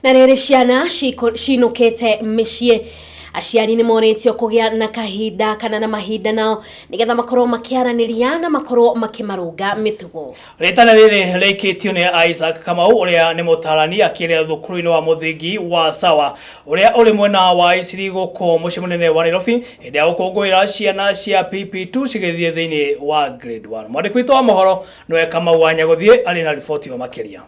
Na rĩrĩ ciana cinũkĩte mĩciĩ, aciari nĩ morĩtio kũgĩa na kahinda kana na mahinda nao nĩgetha makorwo makĩaranĩria na makorwo makĩmarũnga mĩtugo. Rĩtana rĩrĩ rĩikĩtio nĩ Isaac Kamau, ũrĩa nĩ mũtarani akĩrĩa thukuru-inĩ wa mũthingi wa Sawa ũrĩa ũrĩ mwena wa Isiri gũkũ mũciĩ mũnene wa Nairobi, hĩndĩ ya gũkũngũĩra ciana cia PP2 cigĩthiĩ thĩinĩ wa grade 1. Mwandĩki witũ wa mohoro nĩwe Kamau wa Nyagũthiĩ arĩ na riboti ĩyo makĩria.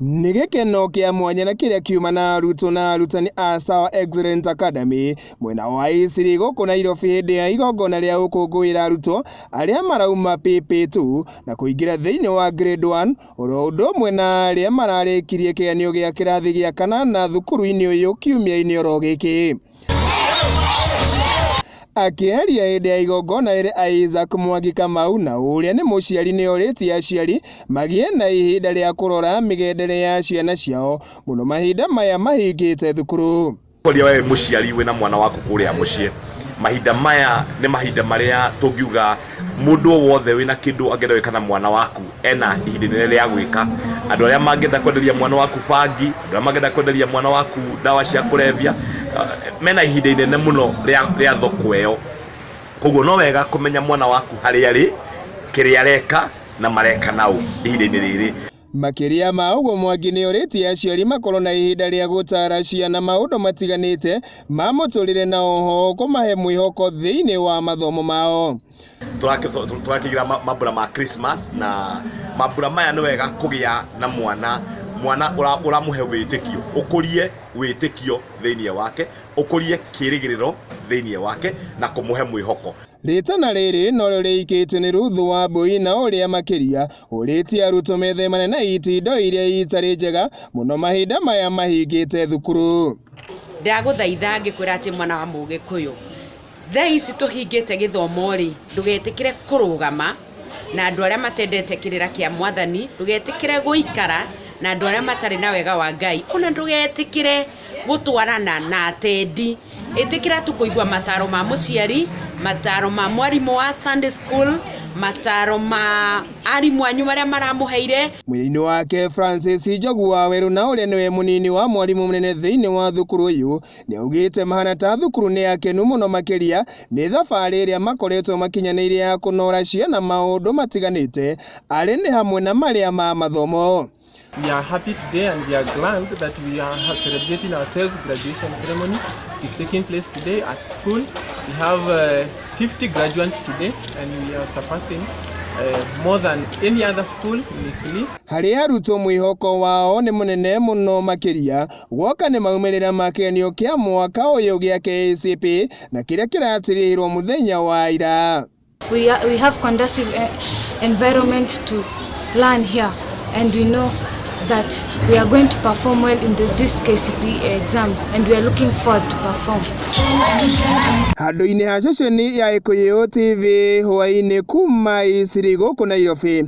Nĩ gĩkeno kĩa mwanya na kĩrĩa kiuma na arutwo na arutani a Sawa Excellent Academy mwena wa Isiri gũkũ Nairobi, hĩndĩ ya igongona rĩa gũkũngũĩra arutwo arĩa marauma PP2 na kũingĩra thĩinĩ wa grade 1, oro ũndũ ũmwe na arĩa mararĩkirie kĩgeranio gĩa kĩrathi gĩa kanana thukuru-inĩ ũyũ kiumia-inĩ oro gĩkĩ. Akĩaria hĩndĩ ya igongona rĩrĩ, Isaac Mwangi Kamau, na ũrĩa nĩ mũciari, nĩ orĩtie aciari magĩe na ihinda rĩa kũrora mĩgendere ya ciana ciao, mũno mahinda maya mahingĩte thukuru. Koria we mũciari wĩna mwana waku kũrĩa mũciĩ, mahinda maya nĩ mahinda marĩa tũngiuga mũndũ o wothe wĩna kĩndũ angĩenda gwĩka na mwana waku ena ihinda inene rĩa gwĩka. Andũ arĩa mangĩenda kwenderia mwana waku bangi, andũ arĩa mangĩenda kwenderia mwana waku ndawa cia kũrebia, mena ihinda inene mũno rĩa thoko ĩyo. Koguo no wega kũmenya mwana waku harĩa arĩ, kĩrĩa areka na mareka naũ ihinda-inĩ rĩrĩ. Makĩria ma ũguo, Mwangi nĩ orĩtie aciari makorwo na ihinda rĩa gũtara ciana maũndũ matiganĩte ma mũtũrĩre na oho kũmahe mwĩhoko thĩinĩ wa mathomo mao. Tũrakĩgira mambura ma Christmas, na mambura maya nĩ wega kũgĩa na mwana ũramũhe wĩtĩkio, ũkũrie wĩtĩkio thĩinĩ wake, ũkũrie kĩrĩgĩrĩro thĩinĩ wake na kũmũhe mwĩhoko. Rĩtana rĩrĩ norĩo rĩikĩtio nĩ Ruth Wambui, na ũrĩa makĩria ũrĩtie arutwo methemane na itindo iria itarĩ njega, mũno mahinda maya mahingĩte thukuru. Ndagũthaitha ngĩkwĩra atĩ mwana wa Mũgĩkũyũ, thaa ici tũhingĩte gĩthomo rĩ, ndũgetĩkĩre kũrũgama na andũ arĩa matendete kĩrĩra kĩa Mwathani, ndũgetĩkĩre gũikara na andũ arĩa matarĩ na wega wa Ngai, ona ndũgetĩkĩre gũtwarana na atendi. Ĩtĩkĩra tu kũigua mataro ma mũciari, mataro ma mwarimũ wa Sunday school, mataro ma arimũ anyu marĩa maramũheire. Mwĩrĩ-inĩ wake, Francis Njogu wa Werũ, na ũrĩa nĩwe mũnini wa mwarimũ mũnene thĩinĩ wa thukuru ũyũ, nĩ augĩte mahana ta thukuru nĩ akenu mũno makĩria nĩ thabarĩ ĩrĩa makoretwo makinyanĩirie ya kũnora ciana maũndũ matiganĩte, arĩ nĩ hamwe na marĩa ma mathomo. We are happy today and we are glad that we are celebrating our 12th graduation ceremony. It is taking place today at school. We have 50 graduates today and we are surpassing more than any other school in Eastleigh. Harĩ arutwo, mwĩhoko wao nĩ mũnene mũno makĩria guoka nĩ maumĩrĩra ma kĩgeranio kĩa mwaka ũyũ gĩa KCPE na kĩrĩa kĩratirihirwo mũthenya wa ira. We have conducive environment to learn here, and we know that we are going to perform well in this KCPE exam, and we are looking forward to perform. Handũ-inĩ ha ceceni ya Gĩkũyũ TV hwaĩ-inĩ kuma Isiri gũkũ Nairobi,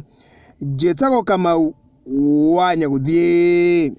njĩtagwo Kamau wa Nyagũthiĩ.